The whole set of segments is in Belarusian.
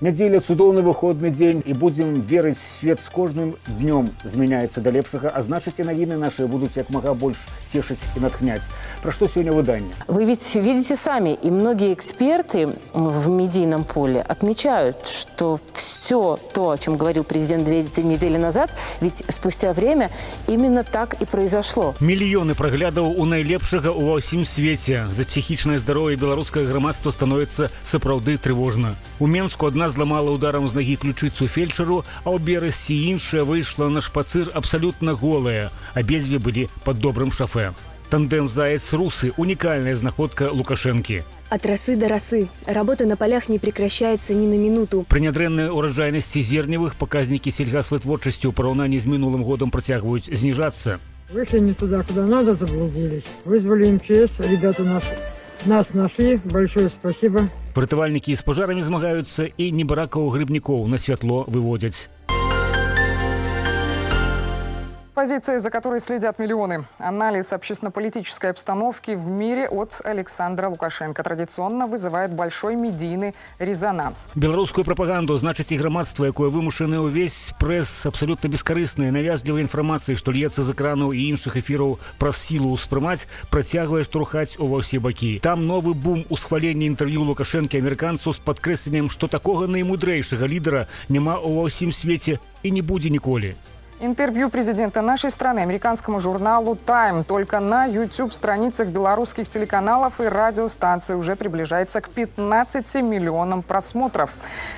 Нядзеля — цудоўны выходны дзень, і будзем верыць, свет з кожным днём змяняецца да лепшага, а значыць, і навіны нашыя будуць як мага больш цешыць і натхняць. Пра што сёння выданне? Вы ведь видите сами, и многие эксперты в медийном поле отмечают, что все то, о чем говорил президент 2 недели назад, ведь спустя время именно так и произошло. Мільёны праглядаў у найлепшага ўва ўсім свеце. За псіхічнае здароўе беларускага грамадства становіцца сапраўды трывожна. У Менску адна зламала ударам з нагі ключыцу фельчару, а ў Берасці іншая выйшла на шпацыр абсалютна голая. Абедзве былі пад добрым шафе. Тандем Заяц — Русы — унікальная знаходка Лукашэнкі. От росы до росы. Работа на полях не прекращается ни на минуту. Пры нядрэннай ураджайнасці зерневых паказнікі сельгаспвытворчасці ў параўнанні з мінулым годам працягваюць зніжацца. Вышли не туда, куда надо, заблудились. Вызвали МЧС, ребята нас нашли. Большое спасибо. Ратавальнікі з пажарамі змагаюцца і небаракаў грыбнікоў на святло выводзяць. Позиция, за которой следят миллионы. Анализ общественно-политической обстановки в мире от Александра Лукашенко традиционно вызывает большой медийный резонанс. Беларускую прапаганду, значыць, і грамадства, якое вымушанае ўвесь прэс абсалютна бескарыснай, навязлівай інфармацыі, што льецца з экранаў і іншых эфіраў, праз сілу ўспрымаць, працягвае штурхаць ува ўсе бакі. Там новы бум усхвалення інтэрв'ю Лукашэнкі амерыканцу з падкрэсленнем, што такога наймудрэйшага лідара няма ўва ўсім свеце і не будзе ніколі. Интервью президента нашей страны американскому журналу «Тайм» только на YouTube-страницах белорусских телеканалов и радиостанций уже приближается к 15 миллионам просмотров.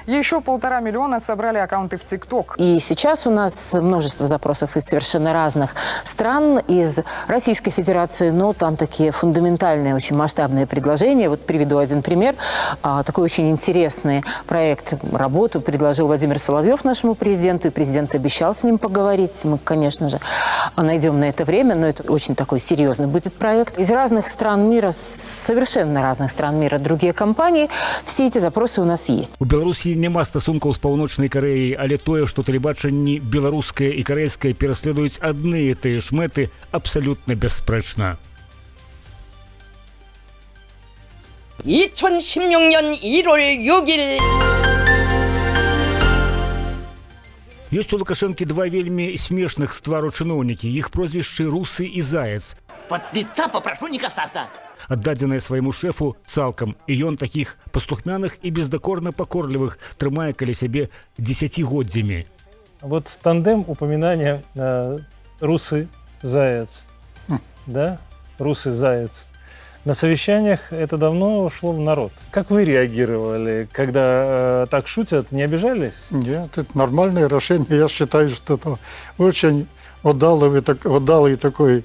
Еще 1,5 миллиона собрали аккаунты в ТикТок. И сейчас у нас множество запросов из совершенно разных стран, из Российской Федерации, но там такие фундаментальные, очень масштабные предложения. Вот приведу один пример. Такой очень интересный проект, работу предложил Владимир Соловьев нашему президенту, и президент обещал с ним поговорить. Мы, конечно же, найдем на это время, но это очень такой серьезный будет проект. Из разных стран мира, совершенно разных стран мира, другие компании, все эти запросы у нас есть. У Беларусі няма стасункаў з Паўночнай Карэяй, але тое, што тэлебачанні беларускае і карэйскае пераследуюць адны і тыя ж мэты, абсалютна бясспрэчна. 2016년 1월 6일 Ёсць у Лукашэнкі два вельмі смешных з твару чыноўнікі. Іх прозвішчы Русы і Заяц. Вот лица попрошу не касаться. Аддадзеныя свайму шэфу цалкам, і ён такіх паслухмяных і бездакорна пакорлівых трымае каля сябе дзесяцігоддзямі. Вот тандем упоминания Русы Заяц. Да? Русы Заяц. На совещаниях это давно ушло в народ. Как вы реагировали, когда так шутят, не обижались? Нет, это нормальное решение. Я считаю, что это очень удалый такой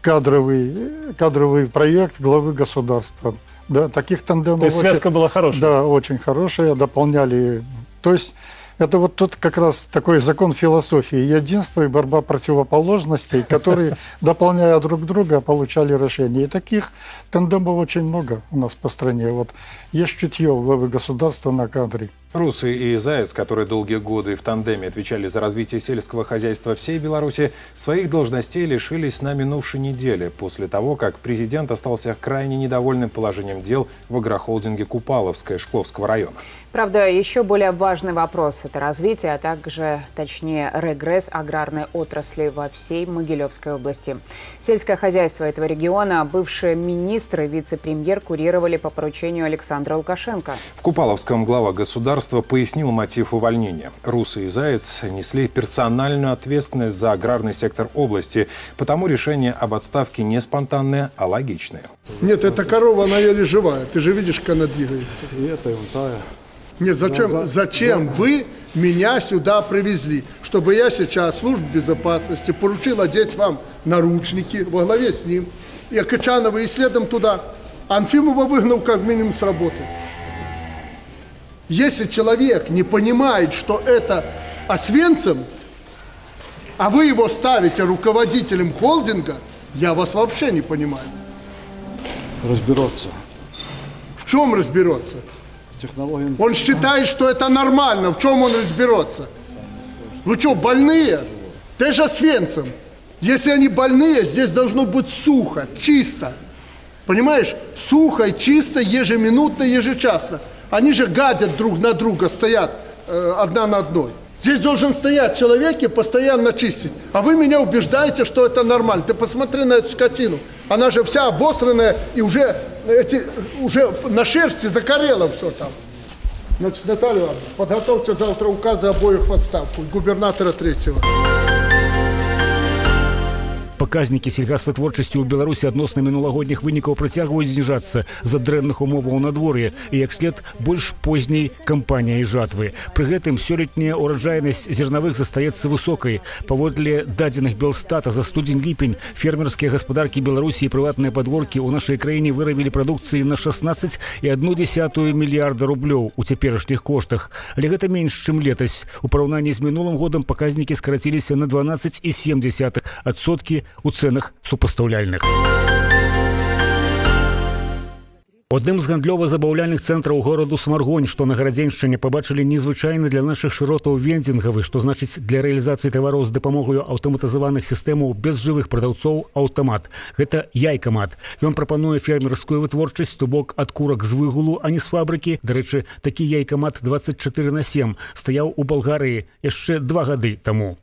кадровый проект главы государства. Да, таких тандемов То есть очень- связка была хорошая? Да, очень хорошая, дополняли. То есть это вот тут как раз такой закон философии: единство и борьба противоположностей, которые, дополняя друг друга, получали решения. И таких тандемов очень много у нас по стране. Вот есть чутье у главы государства на кадре. Русы и Заяц, которые долгие годы в тандеме отвечали за развитие сельского хозяйства всей Беларуси, своих должностей лишились на минувшей неделе, после того, как президент остался крайне недовольным положением дел в агрохолдинге Купаловское Шкловского района. Правда, еще более важный вопрос – это развитие, а также, точнее, регресс аграрной отрасли во всей Могилевской области. Сельское хозяйство этого региона бывшие министры и вице-премьер курировали по поручению Александра Лукашенко. В Купаловском глава государства пояснил мотив увольнения. Русы и Заяц несли персональную ответственность за аграрный сектор области, потому решение об отставке не спонтанное, а логичное. Нет, эта корова, она еле живая. Ты же видишь, как она двигается. И это, и тая. Нет, зачем, зачем вы меня сюда привезли? Чтобы я сейчас службе безопасности поручил одеть вам наручники во главе с ним. И Качанова и следом туда. Анфимова выгнал как минимум с работы. Если человек не понимает, что это Освенцим, а вы его ставите руководителем холдинга, я вас вообще не понимаю. Разберется. В чем разберется? Технология. Он считает, что это нормально. В чем он разберется? Вы что, больные? Ты же Освенцим. Если они больные, здесь должно быть сухо, чисто. Понимаешь? Сухо и чисто, ежеминутно, ежечасно. Они же гадят друг на друга, стоят одна на одной. Здесь должен стоять человек и постоянно чистить. А вы меня убеждаете, что это нормально. Ты посмотри на эту скотину. Она же вся обосранная и уже на шерсти закорела все там. Значит, Наталья Ивановна, подготовьте завтра указы обоих в отставку, губернатора третьего. Паказнікі сельгаспвытворчасці ў Беларусі адносна мінулагодніх вынікаў працягваюць зніжацца з-за дрэнных умоваў надвор'я і, як след, больш позняй кампаніяй жатвы. Пры гэтым сёлетняя ураджайнасць зернавых застаецца высокай. Паводле дадзеных Белстата за студзень-ліпень фермерскія гаспадаркі Беларусі і прыватныя падворкі ў нашай краіне вырабілі прадукцыі на 16,1 мільярда рублёў у цяперашніх коштах. Але гэта менш, чым летась. У параўнанні з мінулым годам паказнікі скараціліся на 12,7% у цэнах супастаўляльных. У адным з гандлёва-забаўляльных цэнтраў гораду Смаргонь, што на Гарадзеншчыне, пабачылі незвычайны для нашых шыротаў вендзінгавы, што значыць для рэалізацыі тавараў з дапамогаю аўтаматызаваных сістэмаў без жывых прадаўцоў, аўтамат. Гэта яйкамат. Ён прапануе фермерскую вытворчасць, то бок ад курак з выгулу, а не з фабрыкі. Дарэчы, такі яйкамат 24 на 7 стаяў у Балгарыі яшчэ 2 гады таму.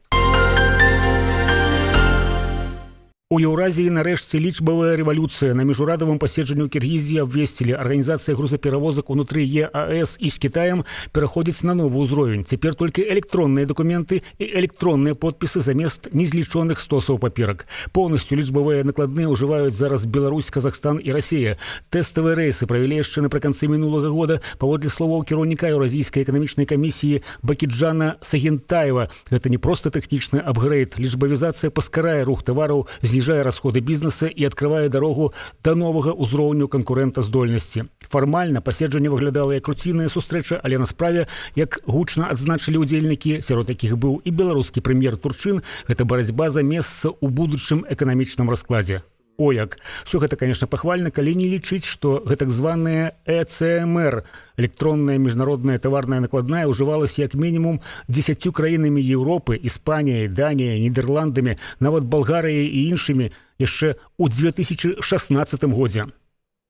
У Еўразіі нарэшце лічбавая рэвалюцыя. На міжурадавым паседжанні ў Кіргізіі абвесцілі: арганізацыя грузаперавозак унутры ЕАС і з Кітаем пераходзіць на новы ўзровень. Цяпер толькі электронныя дакументы і электронныя подпісы замест незлічоных стосаў паперак. Поўнасцю лічбавыя накладныя ўжываюць зараз Беларусь, Казахстан і Расія. Тэставыя рэйсы правялі яшчэ напрыканцы мінулага года. Паводле словаў кіраўніка Еўразійскай эканамічнай камісіі Бакіджана Сагінтаева, гэта не проста тэхнічны апгрэйд. Лічбавізацыя паскарае рух тавараў, зніжае расходы бізнеса і адкрывае дарогу да новага ўзроўню канкурэнтаздольнасці. Фармальна паседжанне выглядала як руцінная сустрэча, але на справе, як гучна адзначылі ўдзельнікі, сярод якіх быў і беларускі прэм'ер Турчын, гэта барацьба за месца ў будучым эканамічным раскладзе. О як. Усё гэта, конечно, пахвальна, калі не лічыць, што гэтак званая ЭЦМР, электронная міжнародная таварная накладная, ўжывалася як мінімум 10 краінамі Еўропы, Іспаніяй, Даніяй, Нідерландамі, нават Балгарыяй і іншымі яшчэ ў 2016 годзе.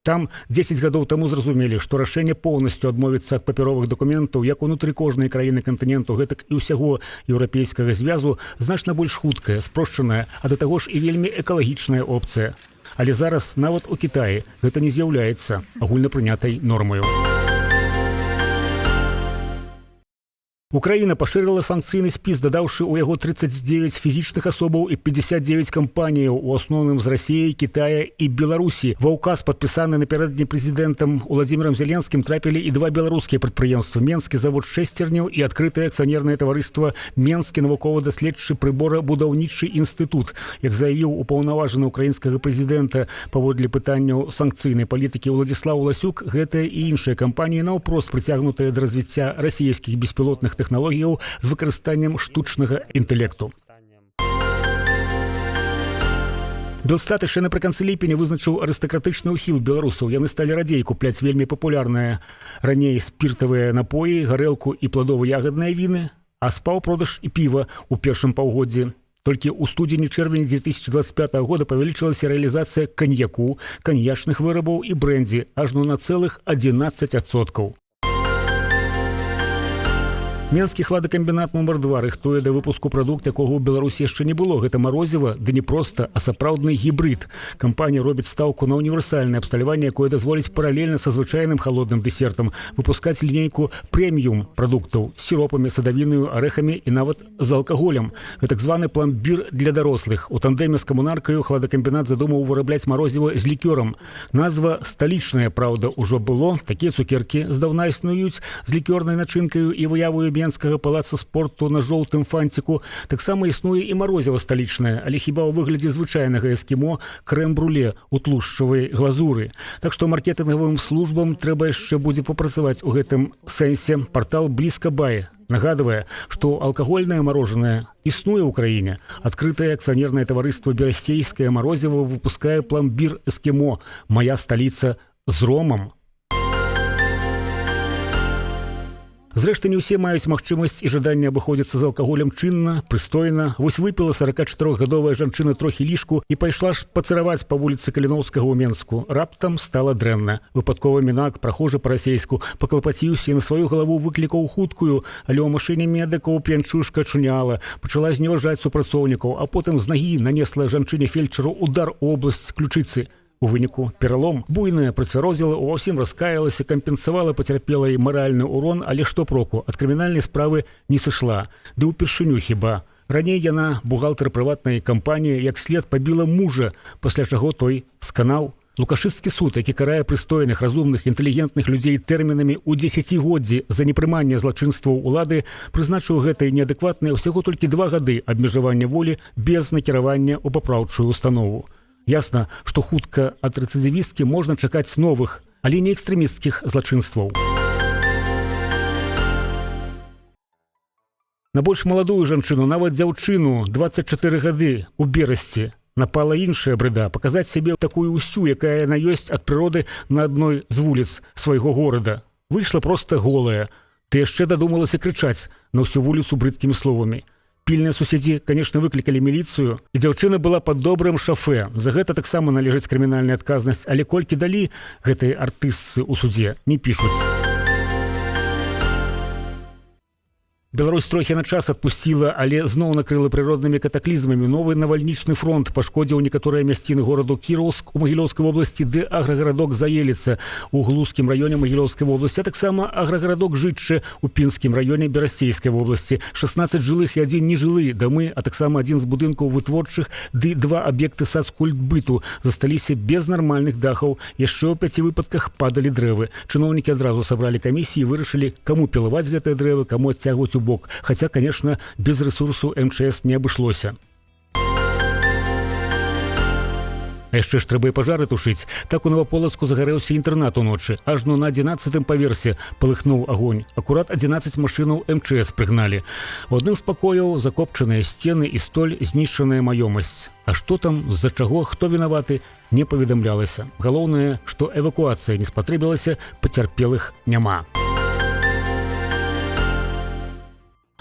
Там 10 гадоў таму зразумелі, што рашэнне поўнасцю адмовіцца ад папяровых дакументаў як унутры кожнай краіны кантыненту, гэтак і ўсяго Еўрапейскага звязу значна больш хуткая, спрошчаная, а да таго ж і вельмі экалагічная опцыя. Але зараз нават у Кітаі гэта не з'яўляецца агульнапрынятай нормаю. Украіна пашырыла санкцыйны спіс, дадаўшы ў яго 39 фізічных асобаў і 59 кампаніяў, у асноўным з Расіі, Китая і Беларусі. Ва ўказ, падпісаны напярэдадні прэзідэнтам Уладзімірам Зеленскім, трапілі і два беларускія прадпрыемствы: Менскі завод шэсцерняў і адкрытае акцыянернае таварыства «Менскі навукова-даследчы прыборабудаўнічы інстытут». Як заявіў упаўнаважаны украінскага прэзідэнта паводле пытанняў санкцыйнай палітыкі Уладзіслаў Уласюк, гэтыя і іншыя кампаніі наўпрост прыцягнутыя да развіцця расійскіх беспілотных тэхналогіяў з выкарыстаннем штучнага інтэлекту. Белстат яшчэ напрыканцы ліпеня вызначыў арыстакратычны ўхіл беларусаў. Яны сталі радзей купляць вельмі папулярныя раней спіртавыя напоі, гарэлку і пладова-ягадныя віны, а спаў продаж і піва ў першым паўгоддзі. Толькі ў студзені-чэрвені 2025 года павялічылася рэалізацыя каньяку, каньячных вырабаў і брэндзі ажно на цэлых 11%. Менскі хладакамбінат нумар 2 рыхтуе да выпуску прадукт, якога ў Беларусі яшчэ не было. Гэта марозіва, ды не проста, а сапраўдны гібрыд. Кампанія робіць стаўку на універсальнае абсталяванне, якое дазволіць паралельна са звычайным халодным дэсертам выпускаць лінейку прэміум прадуктаў з сіропамі, садавінаю, арэхамі і нават з алкаголем. Гэтак званы пламбір для дарослых. У тандэме з камунаркаю хладакамбінат задумаў вырабляць марозіва з лікёрам. Назва «Сталічная», праўда, ужо было. Такія цукеркі здаўна існуюць з лікёрнай начынкаю і выяваю Менскага палаца спорту на жоўтым фанціку. Таксама існуе і марозіва «Сталічнае», але хіба ў выглядзе звычайнага эскімо крэм-бруле у тлушчавай глазуры. Так што маркетынгавым службам трэба яшчэ будзе папрацаваць у гэтым сэнсе. Партал Блізка Бай нагадвае, што алкагольнае марожанае існуе ў краіне. Адкрытае акцыянернае таварыства «Берасцейскае марозіва» выпускае пламбір эскімо «Мая сталіца» з ромам. Зрэшты, не ўсе маюць магчымасць і жаданне абыходзіцца з алкаголем чынна, прыстойна. Вось выпіла 44гадовая жанчына трохі лішку і пайшла ж пацыраваць па вуліцы Каліноўскага ў Менску. Раптам стала дрэнна. Выпадковы мінак, прахожы па-расейску, паклапаціўся і на сваю галаву выклікаў хуткую, але ў машыне медыкаў п'янчушка чуняла, пачала зневажаць супрацоўнікаў, а потым з нагі нанесла жанчыне-фельчару удар у обласць ключыцы. У выніку пералом. Буйная працвярозіла, ува ўсім раскаялася, кампенсавала пацярпелай маральны урон, але што проку, ад крымінальнай справы не сышла. Ды ўпершыню хіба. Раней яна, бухгалтер прыватнай кампаніі, як след пабіла мужа, пасля чаго той сканаў. Лукашысцкі суд, які карае прыстойных, разумных, інтэлігентных людзей тэрмінамі ў дзесяцігоддзі за непрыманне злачынстваў улады, прызначыў гэтай неадэкватнай усяго толькі 2 гады абмежавання волі без накіравання ў папраўчую установу. Ясна, што хутка ад рэцыдзівісткі можна чакаць новых, але не экстрэмісцкіх злачынстваў. На больш маладую жанчыну, нават дзяўчыну, 24 гады, у Берасці напала іншая брыда паказаць сябе такую ўсю, якая яна ёсць ад прыроды, на адной з вуліц свайго горада. Выйшла проста голая. Ты яшчэ дадумалася крычаць на ўсю вуліцу брыдкімі словамі. Пільныя суседзі, конечно, выклікалі міліцыю, і дзяўчына была пад добрым шафе. За гэта таксама належыць крымінальная адказнасць, але колькі далі гэтай артыстцы ў судзе, не пішуць. Беларусь трохі на час адпусціла, але зноў накрыла прыроднымі катаклізмамі. Новы навальнічны фронт пашкодзіў некаторыя мясціны гораду Кіроўск у Магілёўскай вобласці ды аграгарадок Заеліца у Глускім раёне Магілёўскай вобласці, а таксама аграгарадок Жытчы у Пінскім раёне Берасцейскай вобласці. 16 жылых і адзін нежылы дамы, а таксама адзін з будынкаў вытворчых ды два аб'екты сацкультбыту засталіся без нармальных дахаў. Яшчэ ў пяці выпадках падалі дрэвы. Чыноўнікі адразу сабралі камісіі і вырашылі, каму пілаваць гэтыя дрэвы, каму адцягваць у бок. Хаця, конечно, без рэсурсу МЧС не абышлося. А яшчэ ж трэба і пажары тушыць. Так у Наваполацку загарэўся інтэрнат уночы. Ажно на 11-м паверсе палыхнуў агонь. Акурат 11 машынаў МЧС прыгналі. У адным з пакояў закопчаныя сцены і столь, знішчаная маёмасць. А што там, з-за чаго, хто вінаваты, не паведамлялася. Галоўнае, што эвакуацыя не спатрэбілася, пацярпелых няма.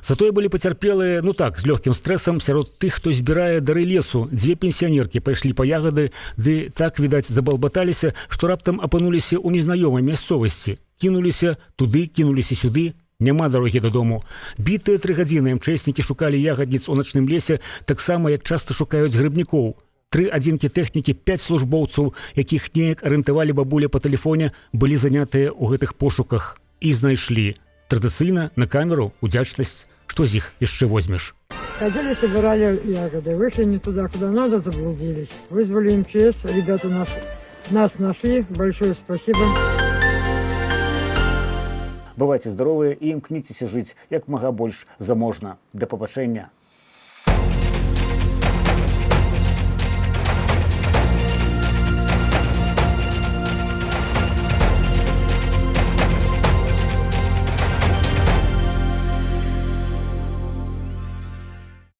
Затое былі пацярпелыя, ну так, з лёгкім стрэсам, сярод тых, хто збірае дары лесу. Дзве пенсіянеркі пайшлі па ягады, ды так, відаць, забалбаталіся, што раптам апынуліся ў незнаёмай мясцовасці. Кінуліся туды, кінуліся сюды, няма дарогі дадому. Бітыя 3 гадзіны МЧСнікі шукалі ягадніц у начным лесе, таксама як часта шукаюць грыбнікоў. Тры адзінкі тэхнікі, пяць службоўцаў, якіх неяк арыентавалі бабуля па тэлефоне, былі занятыя ў гэтых пошуках і знайшлі. Традыцыйна на камеру, удзячнасць, што з іх яшчэ возьмеш. Ходили, собирали ягоды. Вышли не туда, куда надо, заблудились. Вызвали МЧС, ребята нас нашли. Большое спасибо. Бывайце здаровыя і імкніцеся жыць як мага больш заможна. Да пабачэння.